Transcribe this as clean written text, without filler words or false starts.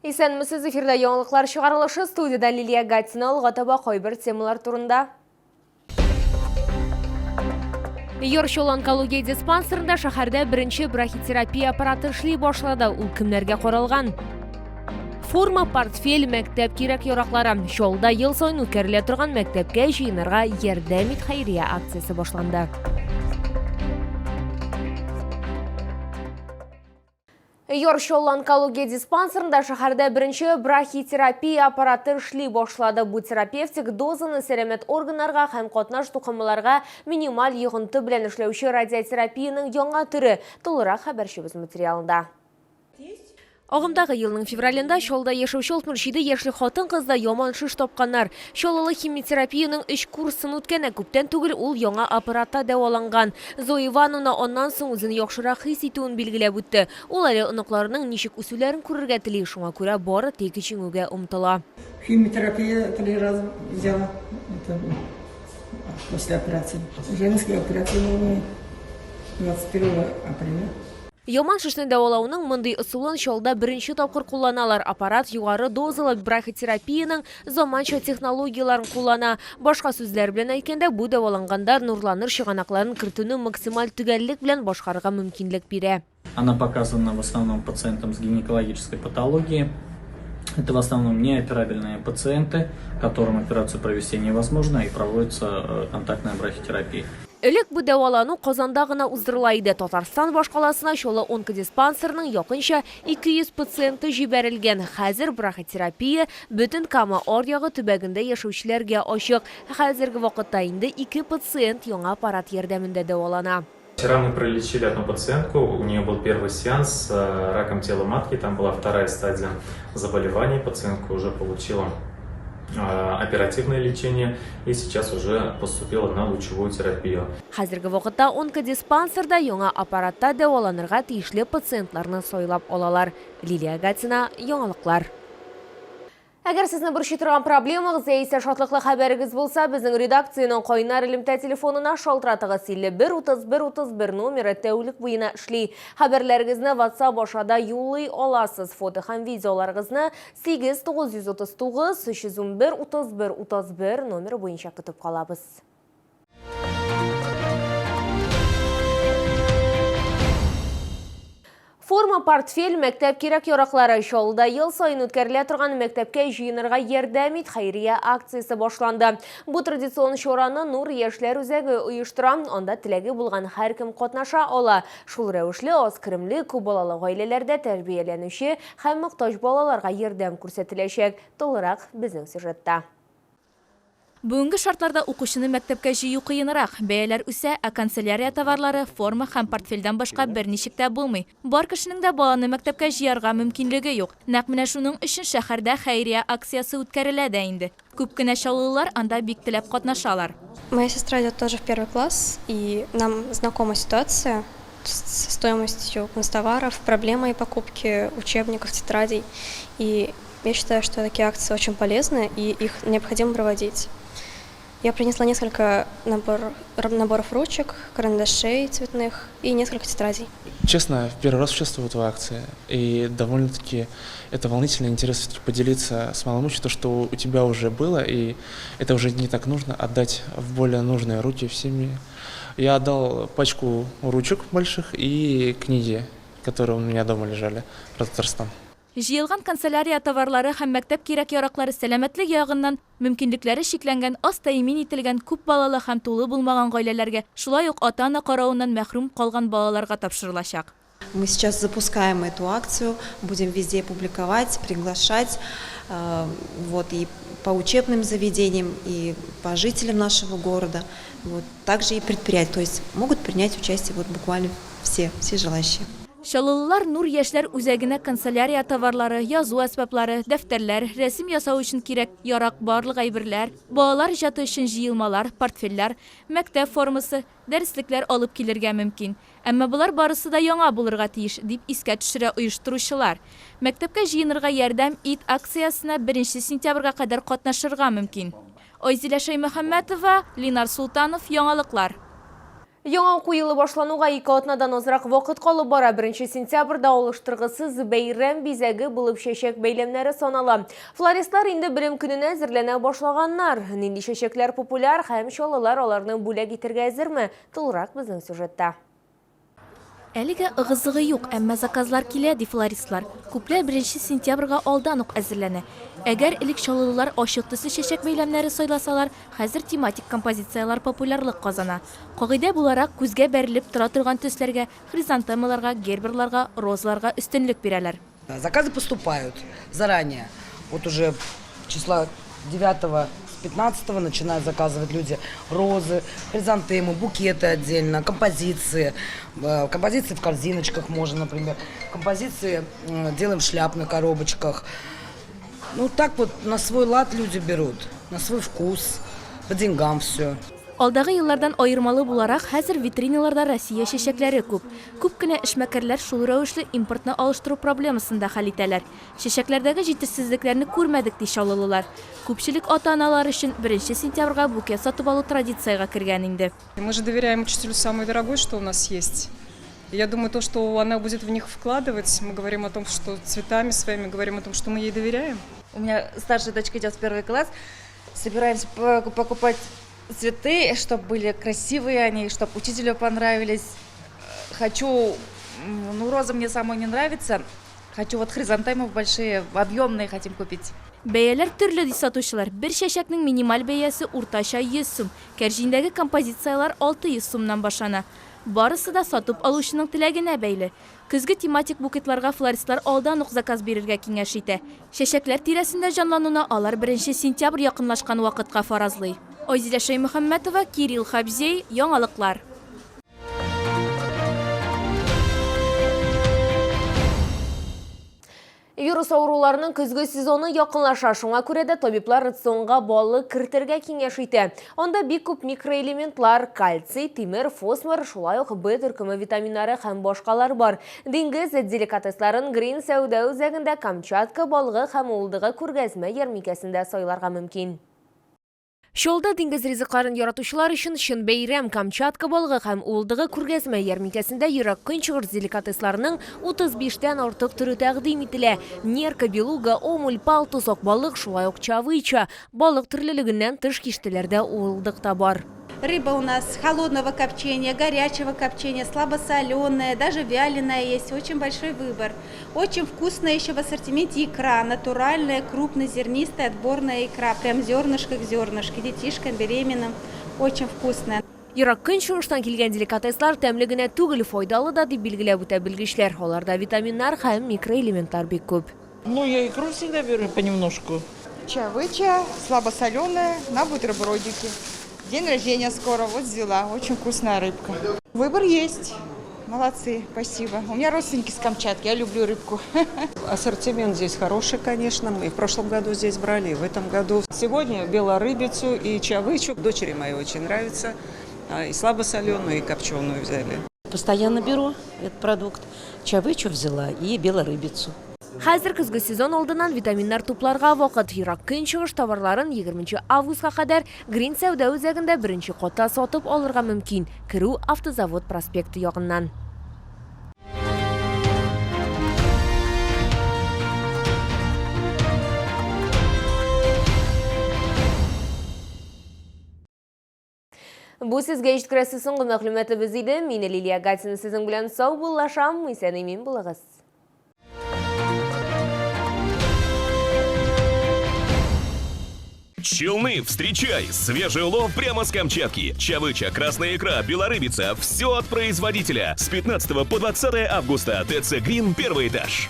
Исәнмесез, эфирда яңалыклар чыгарылышы, студиядә Лилия Гатина, алга таба кайбер темалар турында. Йор Чоллы онкология диспансерында шәһәрдә беренче брахитерапия аппараты эшли башлады. Ул кемнәргә каралган? Форма, портфель, мәктәп кирәк-яраклары. Чаллыда ел саен үткәрелә торган мәктәпкә җыенырга ярдәм ит хәйрия акциясе башланды. Йор Чаллы онкология диспансерында шәһәрдә беренче брахитерапия аппараты эшли башлады. Бу терапевтик дозаны сәламәт органнарга һәм катнаш тукымаларга минималь йогынты белән эшләүче радиотерапиянең яңа төре. Тулырак хәбәрчебез материалында. Агымдагы елның февралендә Чаллыда яшәүче 67 яшьлек хатын-кызда яман шеш тапканнар. Чаллылы химиотерапиянең өч курсын үткән, ә күптән түгел ул яңа аппаратта дәваланган. Зоя Ивановна аннан соң үзен яхшырак хис итүен билгеләп үтте. Ул әле оныкларының ничек үсүләрен күрергә тели, шуңа күрә бары тик җиңүгә омтыла. Химиотерапия три раза взяла, это после операции. Женская операция была 21 апреля. Яман шешне дәвалауның мондый ысулын Чаллыда беренче тапкыр кулланалар. Аппарат югары дозалы брахитерапиянең заманча технологияләрен куллана. Башка сүзләр белән әйткәндә, бу дәваланганда нурланыш чыганакларын кертүне максималь төгәллек белән башкарырга мөмкинлек бирә. Она показана в основном пациентам с гинекологической патологией. Это в основном неоперабельные пациенты, которым операцию провести невозможно, и проводится э, контактная брахитерапия. Элек бу дәвалану Казанда гына уздырыла иде. Татарстан башкаласына Чаллы онкодиспансерының якынча 200 пациенты җибәрелгән. Хәзер брахитерапия бөтен Кама аръягы төбәгендә яшәүчеләргә ачык. Хәзерге вакытта инде ике пациент яңа аппарат ярдәмендә дәвалана. Вчера мы пролечили одну пациентку, у нее был первый сеанс с э, раком тела матки, там была вторая стадия заболевания, пациентка уже получила э, оперативное лечение и сейчас уже поступила на лучевую терапию. Хәзерге вакытта онкодиспансерда яңа аппаратта дәваланырга тиешле пациентларны сайлап алалар. Лилия Гатина, Яңалыклар. Әгәр сезне борчый торган проблемагыз яисә шатлыклы хәбәрегез булса, безнең редакциянең кайнар элемтә телефонына шалтыратыгыз. 51 31 31 номеры тәүлек буена эшли. Хәбәрләрегезне WhatsApp аша да юллый аласыз. Фото һәм видеоларыгызны 8 939 311 31 31 номеры буенча көтеп калабыз. Форма, портфель, мәктәп кирәк-яраклары. Чаллыда ел саен үткәрелә торган Мәктәпкә җыенырга ярдәм ит хәйрия акциясе башланды. Бу традицион чараны Нур яшьләр үзәге оештыра. Анда теләге булган һәркем катнаша ала. Шул рәвешле аз керемле, күп балалы гаиләләрдә тәрбияләнүче һәм мохтаҗ балаларга ярдәм күрсәтеләчәк. Тулырак безнең сюжетта. Бүгенге шартларда укучыны мәктәпкә җыю кыенрак. Бәяләр үсә, ә канцелярия товарлары, форма һәм портфельдән башка берничек тә булмый. Бар кешенең дә баланы мәктәпкә җыярга мөмкинлеге юк. Нәкъ менә шуның өчен шәһәрдә хәйрия акциясе үткәрелә дә инде. Күп кенә чаллылылар анда бик теләп катнашалар. Моя сестра идет тоже в первый класс, и нам знакома ситуация со стоимостью канцтоваров, проблемой покупки учебников, тетрадей. И Я считаю, что такие акции очень полезны и их необходимо проводить. Я принесла несколько набор, наборов ручек, карандашей цветных и несколько тетрадей. Честно, в первый раз участвую в этой акции, и довольно-таки это волнительно, интересно поделиться с малоимущим, то, что у тебя уже было, и это уже не так нужно, отдать в более нужные руки в семьи. Я отдал пачку ручек больших и книги, которые у меня дома лежали про Татарстан. Җыелган канцелярия товарлары һәм мәктәп кирәк-яраклары сәламәтлек ягыннан мөмкинлекләре чикләнгән, аз тәэмин ителгән, күп балалы һәм тулы булмаган гаиләләргә, шулай ук ата-ана каравыннан мәхрүм калган балаларга тапшырылачак. Мы сейчас запускаем эту акцию, будем везде публиковать, приглашать, вот, и по учебным заведениям, и по жителям нашего города, вот, также и предприятия, то есть могут принять участие вот буквально все, все желающие. Чаллылылар Нур яшьләр үзәгенә канцелярия товарлары, язу әсбаплары, дәфтәрләр, рәсем ясау өчен кирәк-ярак барлык әйберләр, балалар иҗаты өчен җыелмалар, портфельләр, мәктәп формасы, дәреслекләр алып килергә мөмкин. Әмма болар барысы да яңа булырга тиеш, дип искә төшерә оештыручылар. Мәктәпкә җыенырга ярдәм ит акциясенә беренче сентябрьгә кадәр катнашырга мөмкин. Айзилә Шәймөхәммәтова, Линар Солтанов, Яңалыклар. Яңа уку елы башлануга ике атнадан азрак вакыт калып бара. 1 сентябрьдә алыштыргысыз бәйрәм бизәге булып чәчәк бәйләмнәре санала. Флористлар инде белем көненә әзерләнә башлаганнар. Нинди чәчәкләр популяр һәм чаллылар аларны бүләк итәргә әзерме? Тулырак безнең сюжетта. Әлегә ыгы-зыгы юк, әмма заказлар килә, ди флористлар. Күпләр беренче сентябрьгә алдан ук әзерләнә. Әгәр элек чаллылылар ачык төсле чәчәк бәйләмнәре сайласалар, хәзер тематик композицияләр популярлык казана. Кагыйдә буларак, күзгә бәрелеп тора торган төсләргә, хризантемаларга, герберларга, розаларга өстенлек бирәләр. Заказы поступают заранее. Вот уже числа 9 с 15 начинают заказывать люди розы, хризантемы, букеты отдельно, композиции. Композиции в корзиночках можно, например. Композиции делаем в шляпных коробочках. Ну, так вот на свой лад люди берут, на свой вкус, по деньгам все. Алдагы еллардан аермалы буларак, хәзер витриналарда Россия чәчәкләре күп. Күп кенә эшмәкәрләр шул рәвешле импортны алыштыру проблемасын да хәл итәләр. Чәчәкләрдәге җитешсезлекләрне күрмәдек, ди чаллылылар. Күпчелек ата-аналар өчен беренче сентябрьгә букет сатып алу традициягә кергән инде. Мы же доверяем учителю самое дорогое, что у нас есть. И я думаю, то, что она будет в них вкладывать, мы говорим о том, что цветами своими говорим о том, что мы ей доверяем. У меня старшая дочка идет в первый класс. Собираемся покупать цветы, чтобы были красивые они, чтобы учителю понравились. Хочу, ну, розы мне самой не нравится. Хочу вот хризантемов большие, объемные хотим купить. Бәяләр төрле, ди сатучылар. Бер чәчәкнең минималь бәясе уртача 100 сум. Кәрҗиндәге композицияләр 600 сумнан башлана. Барысы да сатып алучының теләгенә бәйле. Көзге тематик букетларга флористлар алдан ук заказ бирергә киңәш итә. Чәчәкләр тирәсендә җанлануны алар беренче сентябрь якынлашкан вакытка фаразлый. Айзилә Шәймөхәммәтова, Кирилл Хабзей, Яңалыклар. Вирус авыруларының көзге сезоны якынлаша, шуңа күрә дә табиблар рационга балык кертергә киңәш итә. Анда бик күп микроэлементлар, кальций, тимер, фосфор, шулай ук Б төркеме витаминнары һәм башкалар бар. Диңгез деликатесларын Грин сәүдә үзәгендә Камчатка балыгы һәм уылдыгы күргәзмә ярминкәсендә сайларга мөмкин. Чаллыда диңгез ризыкларын яратучылар өчен чын бәйрәм Камчатка балыгы һәм уылдыгы күргәзмә ярминкәсендә Ерак Көнчыгыш деликатесларының 35 тән артык төре тәкъдим ителә. Нерка, белуга, омуль, палтус, акбалык, шулай ук чавыча. Балык төрлелегеннән тыш киштәләрдә уылдык та бар. Рыба у нас холодного копчения, горячего копчения, слабосоленая, даже вяленая есть. Очень большой выбор. Очень вкусная еще в ассортименте икра. Натуральная, крупнозернистая, отборная икра. Прям зернышко к зернышку. Детишкам, беременным. Очень вкусная. Ерак Көнчыгыштан килгән деликатеслар тәмле генә түгел, файдалы да, дип билгеләп үтә белгечләр. Аларда витаминнар һәм микроэлементлар бик күп. Ну, я икру всегда беру понемножку. Чавыча, слабосоленая, на бутербродики. День рождения скоро, вот взяла. Очень вкусная рыбка. Выбор есть. Молодцы, спасибо. У меня родственники с Камчатки, я люблю рыбку. Ассортимент здесь хороший, конечно. Мы и в прошлом году здесь брали, и в этом году. Сегодня белорыбицу и чавычу. Дочери моей очень нравится. И слабосоленую, и копченую взяли. Постоянно беру этот продукт. Чавычу взяла и белорыбицу. Хәзер көзге сезон алдыннан витаминнар тупларга вакыт. Ерак Көнчыгыш товарларын 20 августка кадәр Грин сәүдә үзәгендә беренче катта сатып алырга мөмкин. Керү Автозавод проспекты ягыннан. Бу сезгә җиткерәсе соңгы мәгълүматыбыз иде. Мин Лилия Гатина сезнең белән саубуллашам. Исән-имин булыгыз. Челны, встречай! Свежий улов прямо с Камчатки. Чавыча, красная икра, белорыбица – все от производителя. С 15 по 20 августа ТЦ «Грин» первый этаж.